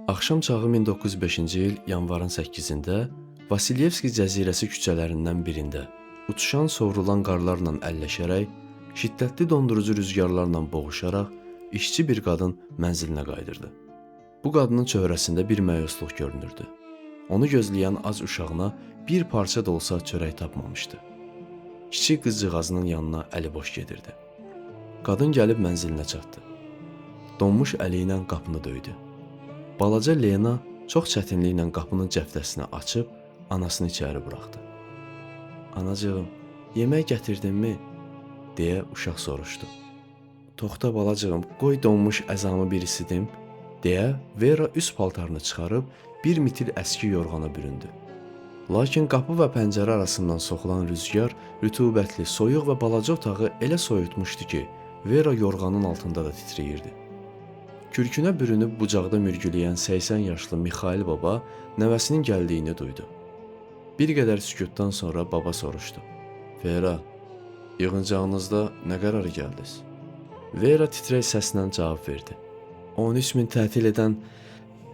Axşam çağı 1905-ci il yanvarın 8-də Vasilyevski cəzirəsi küçələrindən birində uçuşan sovrulan qarlarla əlləşərək, şiddətli dondurucu rüzgarlarla boğuşaraq işçi bir qadın mənzilinə qayıdırdı. Bu qadının çöhrəsində bir məyusluq görünürdü. Onu gözləyən ac uşağına bir parça da olsa çörək tapmamışdı. Kiçik qızcığazının yanına əli boş gedirdi. Qadın gəlib mənzilinə çatdı. Donmuş əli ilə qapını döydü. Balaca Lena çox çətinliklə qapının cəftəsini açıb anasını içəri buraxdı. "Anacığım, yemək gətirdinmi?" deyə uşaq soruşdu. "Toxta balacığım, qoy donmuş əzamı bir isidim," deyə Vera üst paltarını çıxarıb bir mitil əski yorğana büründü. Lakin qapı və pəncərə arasından soxulan rüzgar rütubətli, soyuq və balaca otağı elə soyutmuşdu ki, Vera yorğanın altında da titrəyirdi. Kürkünə bürünüb bucaqda mürgüləyən 80 yaşlı Mixail baba nəvəsinin gəldiyini duydu. Bir qədər sükutdan sonra baba soruşdu. "Vera, yığıncağınızda nə qərara gəldiniz?" Vera titrək səslə cavab verdi. 13 min tətil edən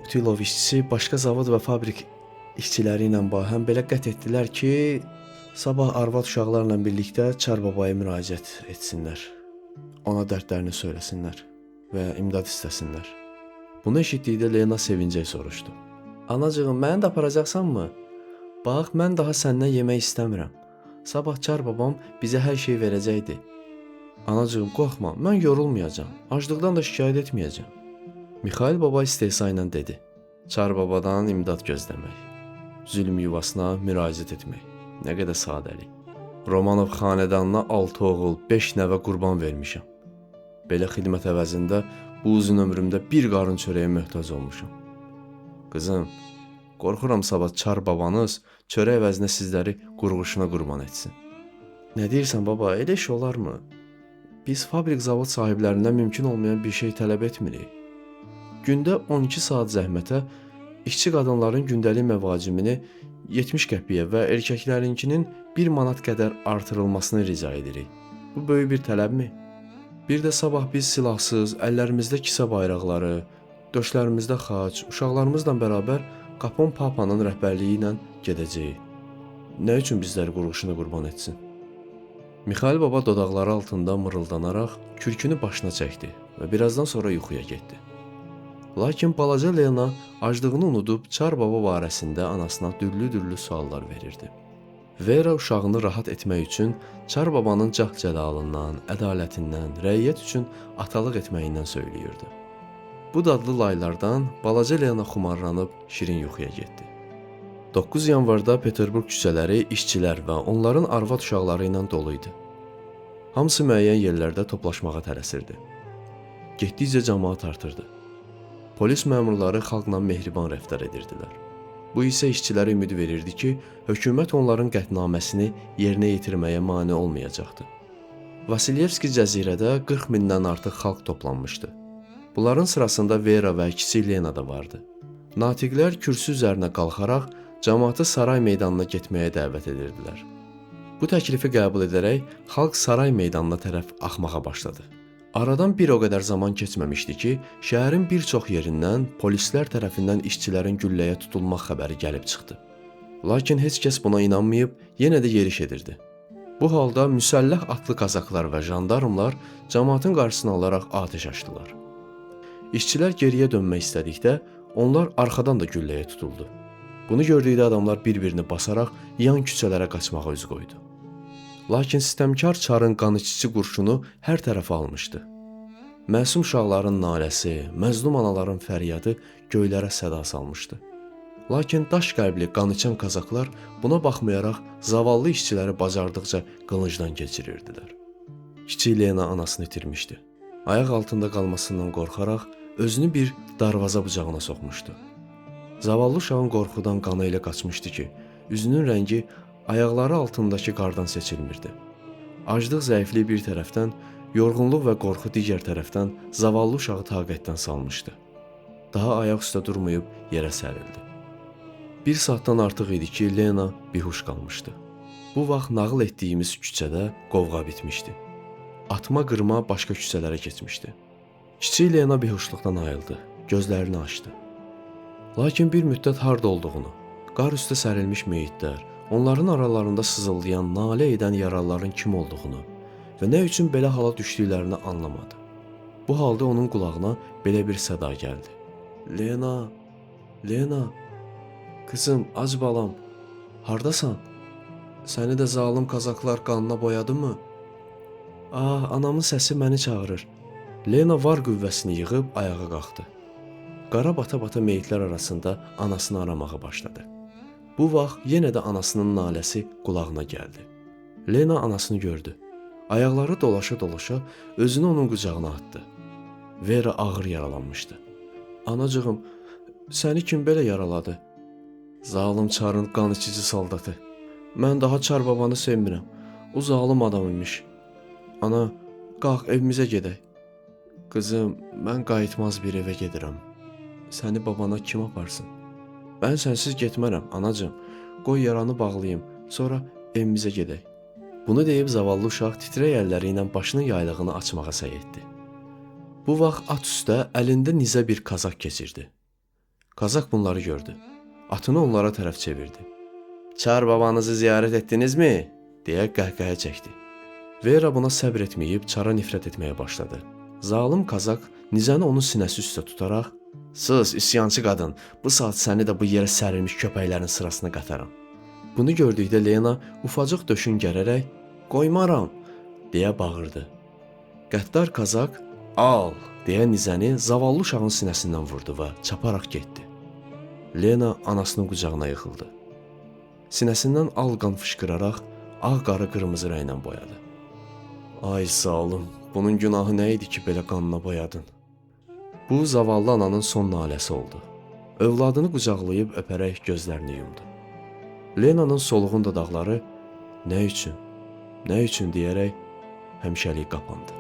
Putilov işçisi başqa zavod və fabrik işçiləri ilə bahəm belə qət etdilər ki, sabah arvad uşaqlarla birlikdə Çar babaya müraciət etsinlər. Ona dərdlərini söyləsinlər və imdad istəsinlər. Bunu eşitdikdə Lena sevincək soruşdu. "Anacığım, məni də aparacaqsanmı? Bax, mən daha səndən yemək istəmirəm. Sabah Çar babam bizə hər şey verəcəkdi. Anacığım, qorxma, mən yorulmayacağam. Aclıqdan da şikayət etməyəcəm." Mixail baba istehza ilə dedi. Çar babadan imdad gözləmək, zülm yuvasına müraciət etmək. Nə qədər sadəlik. Romanov xanədanına 6 oğul, 5 nəvə qurban vermişəm. Belə xidmət əvəzində bu uzun ömrümdə bir qarın çörəyə möhtac olmuşam. Qızım, qorxuram sabah Çar babanız çörək əvəzinə sizləri qurğuşuna qurban etsin. Nə deyirsən baba, elə iş olarmı? Biz fabrik zavod sahiblərindən mümkün olmayan bir şey tələb etmirik. Gündə 12 saat zəhmətə işçi qadınların gündəlik məvacimini 70 qəpiyə və erkəklərinkinin 1 manat qədər artırılmasını rica edirik. Bu böyük bir tələbmi? Bir də sabah biz silahsız, əllərimizdə kisə bayraqları, döşlərimizdə xaç, uşaqlarımızla bərabər Qapon Papanın rəhbərliyi ilə gedəcəyik. Nə üçün bizləri qurğuşuna qurban etsin? Mixail baba dodaqları altında mırıldanaraq kürkünü başına çəkdi və birazdan sonra yuxuya getdi. Lakin balaca Lena aclığını unudub Çar baba barəsində anasına dürlü-dürlü suallar verirdi. Vera uşağını rahat etmək üçün Çar babanın cah-cəlalından, ədalətindən, rəiyyət üçün atalıq etməyindən söyləyirdi. Bu dadlı laylardan balaca Lena xumarlanıb şirin yuxuya getdi. 9 yanvarda Peterburq küçələri işçilər və onların arvad uşaqları ilə dolu idi. Hamısı müəyyən yerlərdə toplaşmağa tələsirdi. Getdikcə camaat artırdı. Polis məmurları xalqla mehriban rəftar edirdilər. Bu isə işçilərə ümid verirdi ki, hökumət onların qətnaməsini yerinə yetirməyə mane olmayacaqdı. Vasilyevski cəzirədə 40 mindən artıq xalq toplanmışdı. Bunların sırasında Vera və kiçik Lena da vardı. Natiqlər kürsü üzərinə qalxaraq camaatı saray meydanına getməyə dəvət edirdilər. Bu təklifi qəbul edərək xalq saray meydanına tərəf axmağa başladı. Aradan bir o qədər zaman keçməmişdi ki, şəhərin bir çox yerindən polislər tərəfindən işçilərin gülləyə tutulmaq xəbəri gəlib çıxdı. Lakin heç kəs buna inanmayıb, yenə də yeriş edirdi. Bu halda müsəlləh atlı kazaklar və jandarmlar camaatın qarşısını alaraq atəş açdılar. İşçilər geriyə dönmək istədikdə onlar arxadan da gülləyə tutuldu. Bunu gördükdə adamlar bir-birini basaraq yan küçələrə qaçmağa üz qoydu. Lakin sistemkar çarın qanıçıcı qurşunu hər tərəfə almışdı. Məsum uşaqların naləsi, məzlum anaların fəryadı göylərə səda salmışdı. Lakin daş qəlbli qanıçan kazaklar buna baxmayaraq zavallı işçiləri bacardıqca qılıncdan keçirirdilər. Kiçik Lena anasını itirmişdi. Ayaq altında qalmasından qorxaraq özünü bir darvaza bucağına soxmuşdu. Zavallı uşağın qorxudan qanı elə qaçmışdı ki, üzünün rəngi ayaqları altındakı qardan seçilmirdi. Aclıq, zəiflik bir tərəfdən, yorğunluq və qorxu digər tərəfdən zavallı uşağı taqətdən salmışdı. Daha ayaq üstə durmayıb yerə sərildi. Bir saatdan artıq idi ki, Lena bihuş qalmışdı. Bu vaxt nağıl etdiyimiz küçədə qovğa bitmişdi. Atma qırma başqa küçələrə keçmişdi. Kiçik Lena bihuşluqdan ayıldı, gözlərini açdı. Lakin bir müddət harda olduğunu, qar üstə sərilmiş meyitlər, onların aralarında sızıldayan, nalə edən yaralıların kim olduğunu və nə üçün belə hala düşdüklərini anlamadı. Bu halda onun qulağına belə bir səda gəldi. Lena, Lena, qızım, ac balam, hardasan? Səni də zalım kazaklar qanına boyadı mı? Ah, anamın səsi məni çağırır. Lena var qüvvəsini yığıb ayağa qalxdı. Qara bata-bata meyitlər arasında anasını aramağa başladı. Bu vaxt yenə də anasının naləsi qulağına gəldi. Lena anasını gördü. Ayaqları dolaşa-dolaşa özünü onun qucağına atdı. Vera ağır yaralanmışdı. Anacığım, səni kim belə yaraladı? Zalım çarın qan içici soldatı. Mən daha çar babanı sevmirəm. O zalım adam imiş. Ana, qalx evimizə gedək. Qızım, mən qayıtmaz bir evə gedirəm. Səni babana kim aparsın? Mən sənsiz getmərəm, anacığım. Qoy yaranı bağlayım, sonra evimizə gedək. Bunu deyib zavallı uşaq titrək əlləri ilə başının yaylığını açmağa səy etdi. Bu vaxt at üstə əlində nizə bir kazak keçirdi. Kazak bunları gördü. Atını onlara tərəf çevirdi. Çar babanızı ziyarət etdinizmi? Deyə qəhqəhə çəkdi. Vera buna səbr etməyib çara nifrət etməyə başladı. Zalım kazak nizəni onun sinəsi üstə tutaraq, "Sus, üsyançı qadın, bu saat səni də bu yerə sərilmiş köpəklərin sırasına qataram." Bunu gördükdə Lena ufacıq döşün gərərək, "Qoymaram!" deyə bağırdı. Qəddar kazak, "Al!" deyə nizəni zavallı uşağın sinəsindən vurdu və çaparaq getdi. Lena anasının qucağına yıxıldı. Sinəsindən al qan fışqıraraq ağ qarı qırmızı rənglə boyadı. Ay zalım, bunun günahı nə idi ki belə qanına boyadın? Bu zavallı ananın son naləsi oldu. Övladını qucaqlayıb öpərək gözlərini yumdu. Lenanın solğun dodaqları nə üçün, nə üçün deyərək həmişəlik qapandı.